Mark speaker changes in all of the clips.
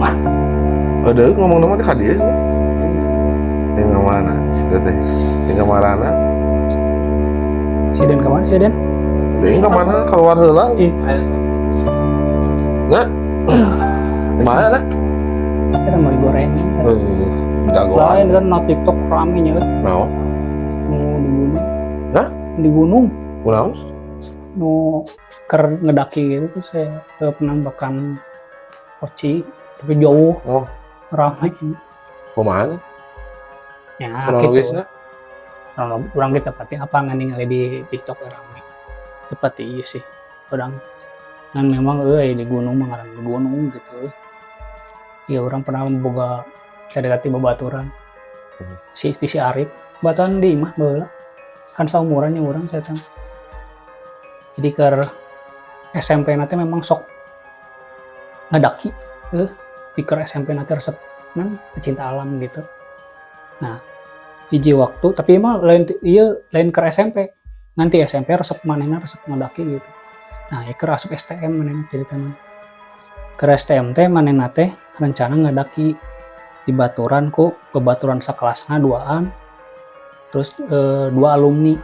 Speaker 1: Rumah.
Speaker 2: Ada ngomong nama di ka dieu. Yang mana? Si teteh. Yang kamarana?
Speaker 3: Si Den kemana si Den?
Speaker 2: Yang kemana keluar heula?
Speaker 3: Ih.
Speaker 2: Nah. Mana nah?
Speaker 3: Kita mau digoreng.
Speaker 2: Eh, jagoan.
Speaker 3: Lain kan na TikTok rame nya kan.
Speaker 2: Naon?
Speaker 3: Nu di gunung.
Speaker 2: Hah?
Speaker 3: Di gunung.
Speaker 2: Kunaon?
Speaker 3: Nu keur ngedaki gitu tuh, saya ke penambakan poci tapi jauh.
Speaker 2: Oh.
Speaker 3: Ramai.
Speaker 2: Kumaha?
Speaker 3: Ya gitu.
Speaker 2: Kronologisna?
Speaker 3: Orang orang kita pasti apa nggak ningali di TikTok rame. Tepati iya sih. Orang kan memang euy di gunung mah ngaran di gunung gitu. Ya orang pernah boga cerita ti babaturan. Si si, si Arif batan di imah baheula. Kan saumuran nya urang saya. Jadi ke SMP nanti memang sok ngedaki di keur SMP nanti resep nan pecinta alam gitu. Nah, hiji waktu tapi emang lain iya lain ke SMP, nanti SMP resep manehna resep ngedaki gitu. Nah, ya keur asup STM manehna ceritanya. Ke STM teh manehna teh rencana ngedaki di baturan ku bebaturan sakelasna duaan, terus dua alumni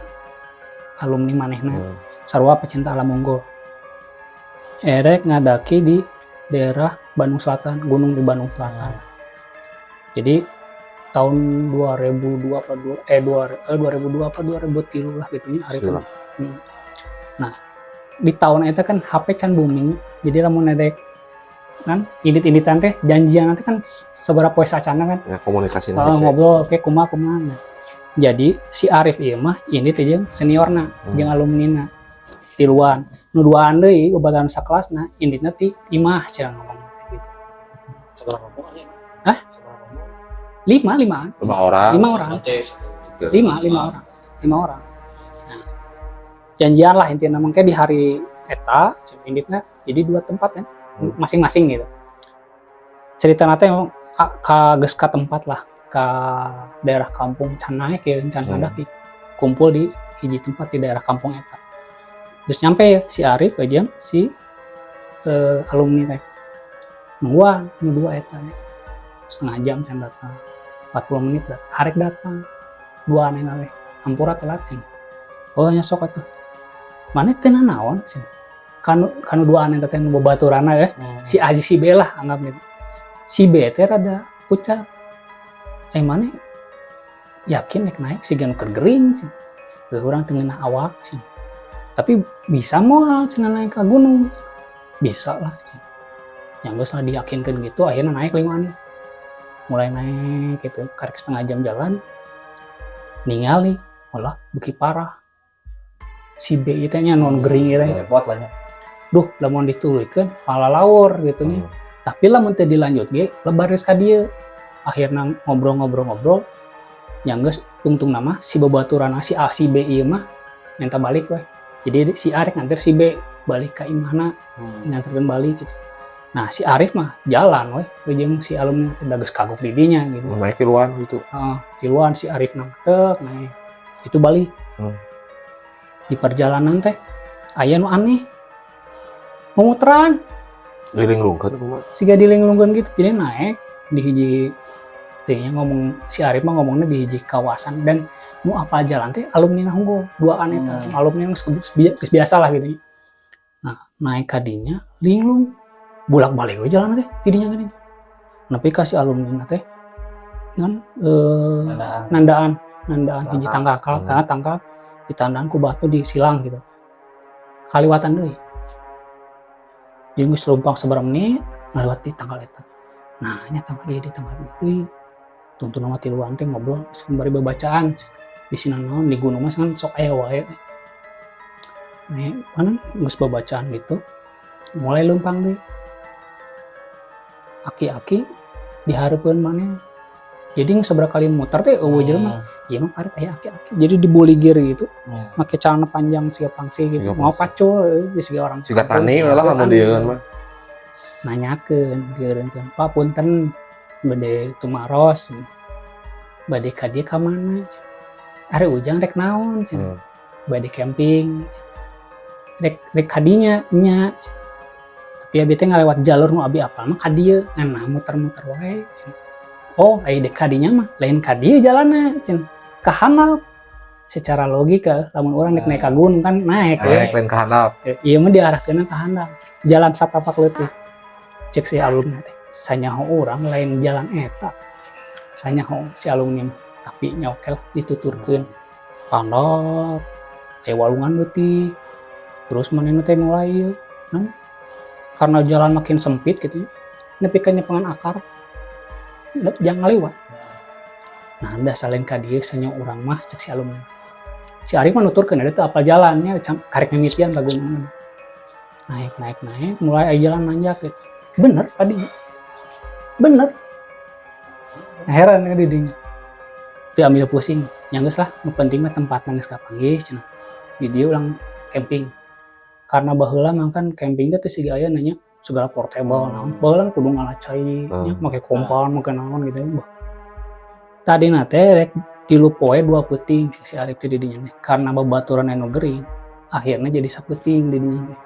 Speaker 3: alumni manehna sarua pecinta alam unggul, erek ngadaki di daerah Bandung Selatan, gunung di Bandung Selatan. Jadi tahun 2002 apa dua eh dua eh 2002 apa 2003 lah gitu ya hari itu.
Speaker 2: Silah.
Speaker 3: Nah, di tahun itu kan HP can booming, jadi lamun edek kan indit-inditan teh janjian nanti kan seberapa poe sacana kan.
Speaker 2: Ya komunikasi.
Speaker 3: Oh, ngobrol oke, kumaha kumaha. Nah, jadi si Arif ieu mah ini teh jeung seniorna, jeung alumnina tiluan. Nu duaan deui babaturan sakelasna inditna ti imah cenah ngomong teh gitu.
Speaker 1: Seberapa ngomong aja?
Speaker 3: Hah?
Speaker 1: Seberapa ngomong?
Speaker 3: Lima, limaan.
Speaker 2: Lima orang.
Speaker 3: Lima orang.
Speaker 1: Berarti satu.
Speaker 3: Lima, lima orang, lima orang. Nah, janjian lah intinya mangke di hari eta cenah inditna, jadi dua tempat kan masing-masing gitu. Cerita nate emang ka geus ka tempat lah, ke daerah kampung can naik ya, can ngadaki, kumpul di hiji tempat di daerah kampung eta. Terus nyampe ya si Arif aja, si alumni teh nungguan nu dua eta ya. Setengah jam can datang, 40 menit dah karek datang dua aneh we, hampura telat sih. Oh nya sok atuh, mana teu naon sih kanu kanu dua aneh teh nu babaturana ya. Si A si B lah anggap gitu. Si B teh rada pucat, eh mana yakin naik naik sih gan keur gering sih. Heuh, urang teu ngeunah awak sih, tapi bisa moal cenah naik ke gunung, bisa lah cenah. Yang geus lah diyakinkan gitu, akhirnya naik lima nih, mulai naik gitu, karek setengah jam jalan ningali malah beuki parah si B itu nya non gering gitu.
Speaker 1: Repot lah nya.
Speaker 3: Duh, lamun dituluykeun palalaur gitu nya. Tapi lamun teu dilanjut ge lebar geus ka dieu. Akhirnya ngobrol-ngobrol-ngobrol yang geus tungtung nama si babaturan si A si B ieu mah minta balik weh. Jadi si Arif nganter si B balik ka imahna, nganterkeun balik gitu. Nah, si Arif mah jalan weh jeung si alumni udah geus kagok di dinya gitu.
Speaker 2: Naik tiluan gitu.
Speaker 3: Heeh, tiluan si Arif nama tek naik itu balik. Di perjalanan teh aya nu aneh, memuteran.
Speaker 2: Liling-lungkeun kumaha?
Speaker 3: Siga dilinglungkeun gitu. Jadi naik di hiji teh ngomong, si Arif mah ngomongnya di hiji kawasan dan nu apa jalan teh alumni unggul duaan eta. Alumni geus geus biasa lah gitu. Nah, naik kadinya linglung, bolak balik we jalan teh tidinya gini, nepi ka si alumni teh kan
Speaker 1: Nandaan.
Speaker 3: Nandaan nandaan hiji
Speaker 1: Tangkal.
Speaker 3: Tangkal karena tangkal ditandaan ku batu disilang gitu, kaliwatan deui. Jadi geus leumpang sabaraha menit ngaliwat di tangkal eta. Nah, nya tangkal ieu di tangkal ieu tuntun nama tiluan teh ngobrol sembari babacaan di sini naon di gunung mah kan sok aya wae. Nih, kan geus babacaan gitu, mulai leumpang deui, aki-aki dihareupeun maneh. Jadi seberapa kali muter teh euweuh jelema. Ieu mah karet aya aki-aki, jadi dibuligir gitu. Make celana panjang siga pangsi gitu.
Speaker 2: Siga
Speaker 3: mau
Speaker 2: pangsi.
Speaker 3: Pacul euy, siga orang
Speaker 2: Siga
Speaker 3: kampung.
Speaker 2: tani we lah lamun
Speaker 3: Tani.
Speaker 2: Dieun mah.
Speaker 3: Nanyakeun dieureunkeun, "Pak, punten, bade tumaros, bade ka dieu ka mana?" "Ari Ujang rek naon?" cenah. "Bade camping." "Rek rek ka dinya nya?" Tapi abi teh ngalewat jalur nu abi apal mah ka dieu, ngan nah muter-muter wae cenah. Oh, ai dek ka dinya mah lain ka dieu jalanna cenah. Ka handap. Secara logika lamun urang dek naik ka gunung kan naik we.
Speaker 2: Naik, lain ke handap.
Speaker 3: Ieu mah diarahkeun ka handap. Jalan satapak leutik. Cek si alumni teh, sanyaho urang lain jalan eta. Sanyaho si alumni mah. Tapi nya oke lah dituturkeun. Handap, aya walungan leutik. Terus manehna teh mulai ieu, naon? Karena jalan makin sempit gitu ya. Nepi ka nyepengan akar. Jangan ngaliwat. Nah, da salin ka dieu sanyaho urang mah, cek si alumni. Si Arif mah nuturkeun ada teu apal jalannya, karek mimitian ka gunung. Naik, naik, naik, mulai aya jalan nanjak gitu. Bener tadi. Bener. Heran ya didinya. Teu ambil pusing. Nya geus lah, nu penting mah tempatna geus kapanggih cenah. Di dieu urang camping. Karena baheula mah kan camping teh teu siga aya nanya segala portable naon. Baheula kudu ngala cai, nya make kompan, make naon gitu. Bah. Tadina teh rek 3 poe 2 peuting si Arif teh di dinya teh. Karena babaturan anu gering, akhirnya jadi sapeuting di dinya teh.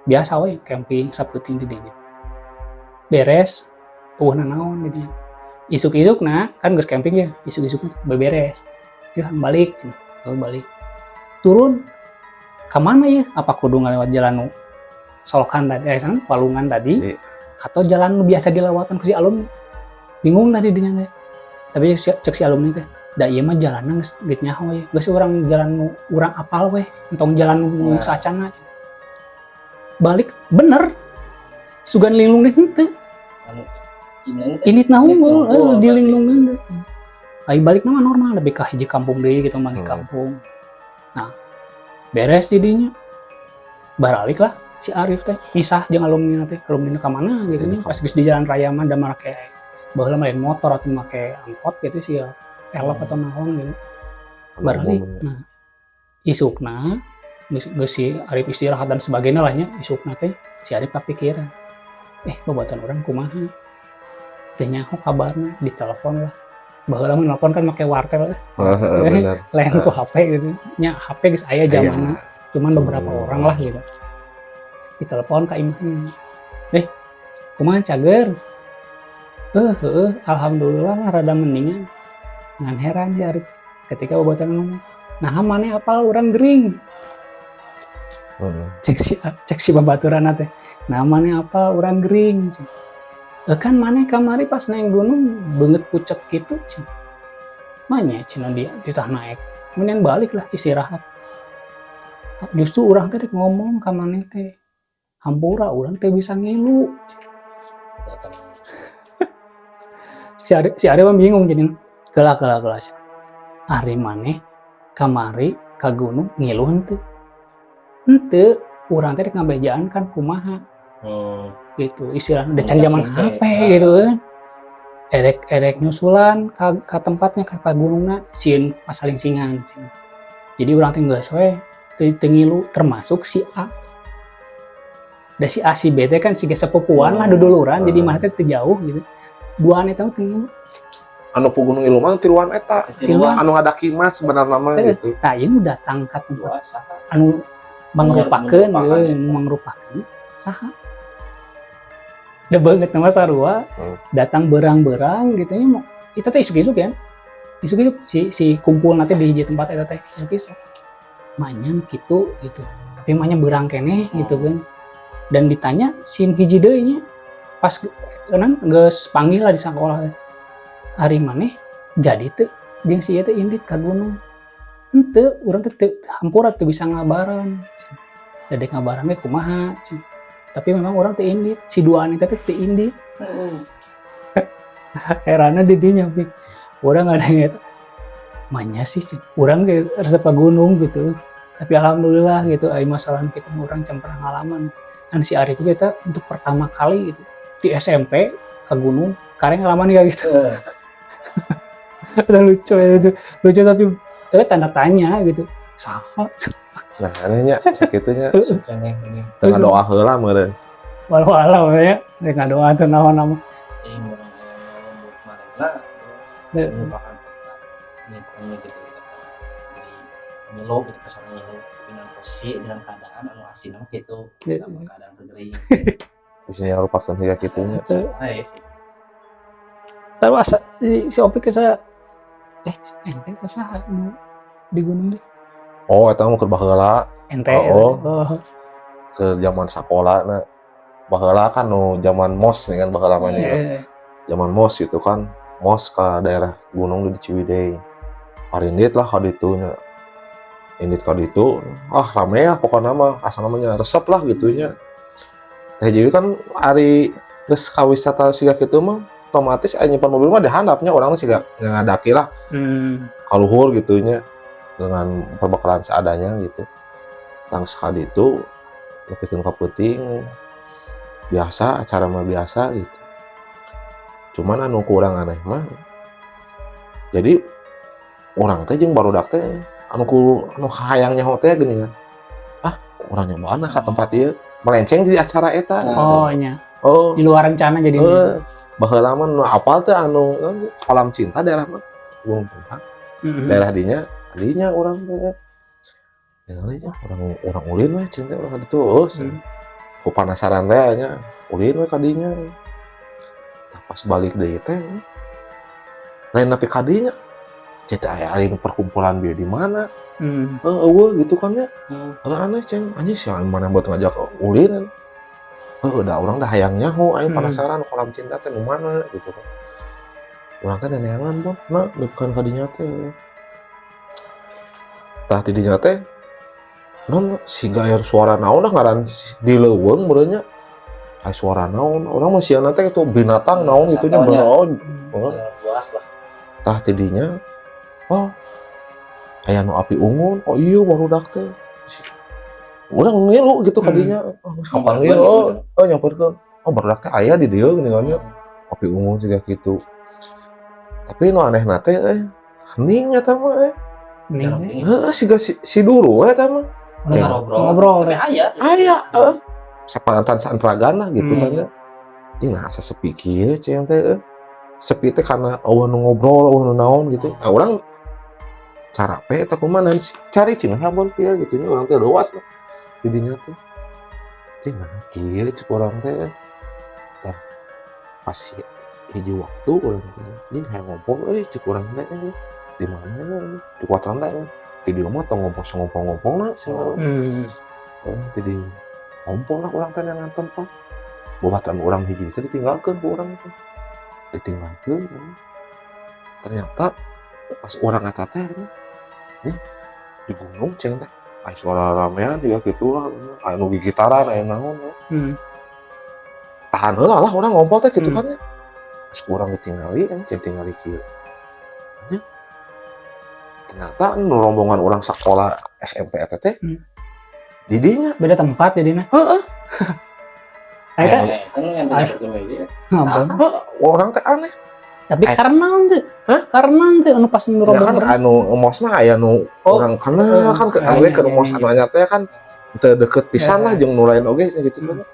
Speaker 3: Biasa we camping sapeuting di dinya. Beres, euweuh nanaon di dinya. Isuk-isukna kan geus camping ya, isuk-isukna beberes. Ya balik cenah, oh, balik. Turun ka mana ya? Apa kudu ngalewat jalan nu solokan tadi, sana walungan tadi, atau jalan nu biasa dilewatan ku si alumni? Bingung tadi dinya teh. Tapi cek si alumni teh, da ieu mah jalanna geus nyaho ye. Geus urang jalan nu urang apal weh, entong jalan nu saacana. Balik bener. Sugan linglung deh henteu.
Speaker 1: Anu ini teh
Speaker 3: Inditna unggul,
Speaker 1: Indit unggul,
Speaker 3: di linglungan teh. Ai balik mah normal, lebih ka hiji kampung deui gitu, mah kampung. Nah, beres jadinya. Baralik lah si Arif teh, misah jeung alumni teh, alumni ka mana gitu nya. Pas geus di jalan raya mah da make baheula mah lain motor atau make angkot gitu sih ya, elop atau naon gitu. Baralik. Nah, isukna geus si Arif istirahat dan sebagainya lah nya, isukna teh si Arif kapikiran. Babaturan urang kumaha? Teu nyaho kabarna, ditelepon lah. Baheula mah nelpon kan make wartel teh.
Speaker 2: Heeh, bener.
Speaker 3: Lain ku HP gitu. Nya HP geus aya zamanna, cuman beberapa orang lah gitu. Ditelepon ka imahna. Kumaha cager? Heueuh, alhamdulillah lah rada mendingan. Ngan heran si Arif ketika babaturan ngomong, "Naha maneh apal urang gering?" Cek si babaturan teh. "Nah maneh apal urang gering?" Kan maneh kamari pas naik gunung beungeut pucet gitu cenah. Manya cenah dia ditah naik. Kemudian balik lah istirahat. Justru urang teh rek ngomong ka maneh teh. Hampura urang teh bisa ngilu.
Speaker 1: Kelihatan.
Speaker 3: Si Arif mah bingung jadi kela kela kela. Ari maneh kamari ka gunung ngilu henteu? Henteu, urang teh rek ngabejaan kan kumaha gitu istilahnya udah can zaman
Speaker 1: Komunikasi
Speaker 3: HP
Speaker 1: teh.
Speaker 3: gitu kan. Erek erek nyusulan ka tempatnya ka gunungna sieun pasalingsingan cenah. Jadi urang teh geus we teu ngilu termasuk si A. Da si A si B teh kan siga sepupuan lah, duduluran, jadi mana teh teu jauh gitu. Duaan eta mah teu ngilu.
Speaker 2: Anu puguh ngilu mah tiluan eta.
Speaker 3: Tiluan.
Speaker 2: Anu ngadaki mah sebenarnya mah gitu.
Speaker 3: Tah ieu nu datang ka tempat
Speaker 1: Dua saha?
Speaker 3: Anu mangrupakeun
Speaker 1: Mangrupakan.
Speaker 3: Euy, nu mangrupakeun saha? Da beungeut nama sarua, datang berang-berang gitu nya mau itu teh isuk-isuk ya. Isuk-isuk si kumpul nanti di hiji tempat eta teh isuk-isuk. Manyan gitu gitu. Tapi mahnya berang keneh gitu kan. Dan ditanya si hiji deui nya pas kenan geus panggil lah di sekolah teh. Ari maneh jadi teu jeung si ieu teh indit ka gunung? Henteu, urang teh teu, hampura teu bisa ngabaran. Dadek ngabaran we kumaha cenah. Tapi memang urang teu indit, si duaan eta teh teu indit. Heranna di dinya, Pik. Urang ada yang eta. Manya sih, cenah. Urang ge resep ka gunung gitu. Tapi alhamdulillah gitu, ai masalah kita urang can pernah ngalaman. Dan si Arif kita untuk pertama kali gitu di SMP ke gunung, kareng ngalaman gak gitu. Udah lucu ya, lucu, lucu tapi tanda tanya gitu. Saha?
Speaker 2: Nah, anehnya sakitunya
Speaker 1: Keneh ini.
Speaker 2: tengah doa heula meureun.
Speaker 3: Walau alam ya, rek ngadoa teh naon nama.
Speaker 1: Ini urang aya lembut manehna merupakan merupakan gitu kata. Jadi ngilu gitu, kesan ngilu dengan posisi dengan keadaan anu asli. Pasti nama gitu.
Speaker 3: Iya.
Speaker 1: Keadaan segeri.
Speaker 2: Di sini yang lupakan siga kitu nya.
Speaker 1: Eh sih.
Speaker 3: Tahu asa si Opik ke saya ente teh saha nu di gunung deh.
Speaker 2: Oh, eta mah keur baheula.
Speaker 3: Ente.
Speaker 2: Oh.
Speaker 3: Oh.
Speaker 2: Ke zaman sakola na. Baheula kan nu zaman mos nih kan baheula mah nya.
Speaker 3: Iya.
Speaker 2: Zaman mos gitu kan. Mos ke daerah gunung di Ciwidey. Arindit lah ka ditu nya. Indit ka ditu, ah rame ya pokoknya mah asal namanya resep lah gitu nya. Teh jadi kan ari geus ka wisata siga kitu mah otomatis aya nyimpan mobil mah di handapnya, urang siga ngadaki lah kaluhur gitu nya dengan perbekalan seadanya gitu. Tang sekali itu nepikeun ka peuting biasa, acara mah biasa gitu. Cuman anu kurang aneh mah, jadi urang teh jeung barudak teh anu ku anu hayang nyaho teh gini kan, ah urang nyobaan ka tempat ieu melenceng di acara eta gitu.
Speaker 3: Oh nya.
Speaker 2: Oh.
Speaker 3: Di luar rencana jadi.
Speaker 2: Eh, baheula mah nu apal teh anu kolam cinta daerah mah Gunung Puntang. Daerah dinya tadinya urang teh ningali nya urang ulin we cinta urang ka ditu, oh. Ku penasaran teh nya ulin we ka dinya. Tah, pas balik deui teh lain nepi ka dinya cek teh aya aya perkumpulan bieu di mana. Heuh, euweuh gitu kan ya. Heuh, aneh ceng anjing sih mana buat ngajak ulin. Heuh, udah urang dah hayang nyaho aing penasaran kolam cinta teh nu mana gitu kan. Urang teh neneangan pun nah bukan ka dinya teh. Tah ti dinya teh non siga aya suara naon lah ngaran di leuweung meureun nya. Aya suara naon, urang mah sieuna teh itu binatang naon gitu nya.
Speaker 1: Satwanya.
Speaker 2: Bener oh.
Speaker 1: Buas lah.
Speaker 2: Tah ti dinya oh aya nu api unggun, oh iya barudak teh. Urang ngilu gitu ka dinya. Oh, geus kapan
Speaker 1: Nyamperkeun
Speaker 2: oh,
Speaker 1: gitu.
Speaker 2: Oh nyamperkeun. Oh barudak teh aya di dieu geuningan nya. Api unggun siga kitu. Tapi nu anehna teh hening eta mah eh.
Speaker 3: Ning.
Speaker 2: Heeh, siga si duru we eta mah. Ceng.
Speaker 1: Ngobrol.
Speaker 3: Ngobrol
Speaker 1: Tapi
Speaker 3: teh.
Speaker 1: aya.
Speaker 2: Aya heeh. Sapanantan saantragan lah gitu kan ya. Ini nah asa sepi kieu ceng teh euy. Sepi teh karena euweuh nu ngobrol, euweuh nu naon gitu. Nah, urang carape eta kumaha cari cing habon kieu gitu nya urang teh leuwas lah. Di dinya teh. Cing nah kieu cek urang teh. Tah pas hiji waktu urang teh ini hayang ngompol euy cek urang teh euy. Di mana nya di kuatan teh. Di dieu mah tong ngompol ngompol-ngompolna cenah. Oh, jadi ngompol lah urang teh neangan tempat. Bobatan urang hiji teh ditinggalkeun ku urang teh. Ditinggalkeun. Ternyata pas urang eta teh nih di gunung ceng teh. Aya suara ramean juga gitu lah, aya nu gigitaran, aya naon. Tahan heula lah urang ngompol teh gitu kan ya. Pas urang ditinggali, ceng tingali kieu. Nya. Ternyata nu rombongan urang sekolah SMP eta teh di dinya.
Speaker 3: Beda tempat jadinya.
Speaker 2: Heeh.
Speaker 3: Eta
Speaker 1: Eh, kan yang tidak bertemu
Speaker 3: ngobrol.
Speaker 2: Heeh, urang teh aneh.
Speaker 3: Tapi
Speaker 2: Eh.
Speaker 3: karena teu.
Speaker 2: Hah?
Speaker 3: Karena teu anu pas nu
Speaker 2: Ya kan
Speaker 3: rombongan.
Speaker 2: anu mos mah aya nu
Speaker 3: Oh.
Speaker 2: urang kenal kan ke
Speaker 3: Ya,
Speaker 2: anu
Speaker 3: iya,
Speaker 2: ke
Speaker 3: iya,
Speaker 2: mos
Speaker 3: iya.
Speaker 2: anu anyar teh kan teu deket pisan
Speaker 3: Ya,
Speaker 2: lah
Speaker 3: ya.
Speaker 2: jeung nu lain oge gitu kan.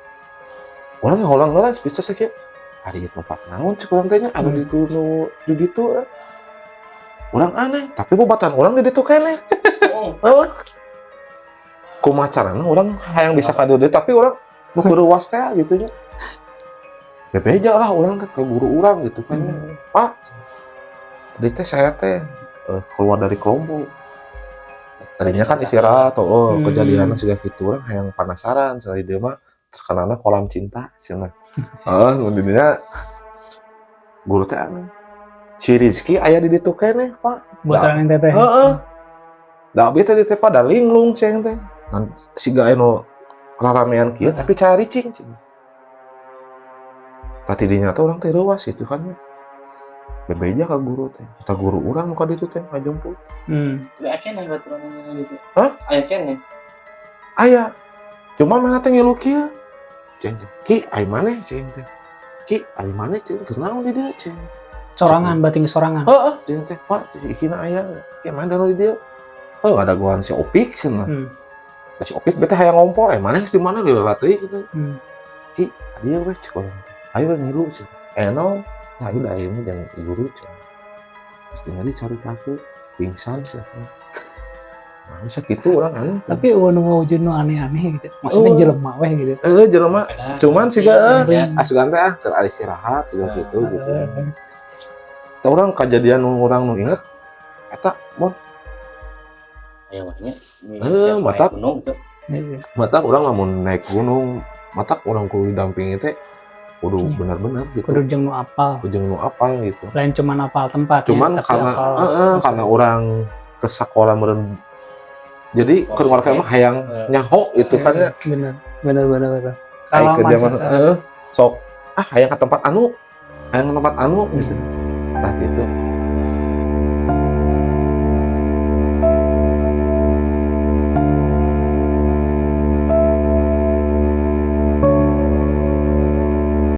Speaker 2: Urang ngaholang heula bisa sakieu. Ari ieu tempat naon cek urang teh nya anu di nu di ditu. Eh. Urang aneh, tapi bobatan urang di ditu keneh. Heeh. Kumaha carana urang hayang bisa ka dieu tapi urang nu keur teh gitu nya. Bebeja lah urang teh ke guru urang gitu kan. Pak, tadi teh saya teh keluar dari kelompok. Tadinya kan istirahat oh kejadian juga gitu, urang hayang penasaran soalnya dia mah terkenalnya kolam cinta cenah. Heeh, nu di dinya guru teh aneh. Si Rizky aya di ditu keneh, Pak.
Speaker 3: Baturan yang teteh.
Speaker 2: Heeh. Da abi teh di teh pada linglung ceng teh. Ngan siga aya nu raramean kieu tapi cari cing cing. Tadi dinya teh urang teh reuas gitu kan. Bebeja ka guru teh. Ka guru urang nu ka ditu teh ngajemput.
Speaker 1: Tapi aya keneh baturan yang di situ.
Speaker 2: Hah?
Speaker 1: Aya keneh.
Speaker 2: Aya. Cuma mana teh ngilu kieu. Ceng ceng. Ki, ai maneh ceng teh. Ki, ai maneh ceng. Kunaon di dieu ceng.
Speaker 3: Sorangan berarti geus sorangan.
Speaker 2: Heeh, ceng teh, Pak, si Ikina aya. Ki mana di dieu? Heuh, ada guan si Opik cenah. Da si Opik bete hayang ngompol, eh maneh di mana dileulat deui gitu. Ki, dieu we cek urang teh. Ayo we ngilu cek. Eh naon? Nah, udah ayo mah jangan guru cek. Terus tinggal dicari kaki, pingsan sih. Nah, bisa gitu urang aneh tuh.
Speaker 3: Tapi euweuh nu ngawujud nu aneh-aneh gitu. Maksudnya
Speaker 2: Oh.
Speaker 3: jelema weh gitu.
Speaker 2: Jelema
Speaker 1: Beda.
Speaker 2: cuman sih gak
Speaker 1: Ya.
Speaker 2: asugan teh ah keur istirahat siga gitu gitu.
Speaker 3: Heeh.
Speaker 2: Tah, urang kejadian nu urang nu inget eta mon.
Speaker 1: Aya mah nya.
Speaker 2: Matak.
Speaker 1: Gunung tuh.
Speaker 3: Iya.
Speaker 2: Matak urang lamun naik gunung, matak urang kudu didampingi teh kudu
Speaker 3: Iya.
Speaker 2: bener-bener gitu.
Speaker 3: Kudu jeung nu apal.
Speaker 2: Kudu jeung nu apal gitu.
Speaker 3: Lain cuman apal tempat ya,
Speaker 2: Cuman
Speaker 3: tapi
Speaker 2: karena
Speaker 3: apal
Speaker 2: karena urang ke sekolah meureun, jadi
Speaker 1: Oh,
Speaker 2: keur warga mah hayang nyaho gitu kan ya.
Speaker 3: Bener, bener, bener, bener.
Speaker 2: Ai
Speaker 3: Kalau
Speaker 2: ke zaman
Speaker 3: masa
Speaker 2: sok ah hayang ke tempat anu, hayang ke tempat anu gitu. Nah, gitu.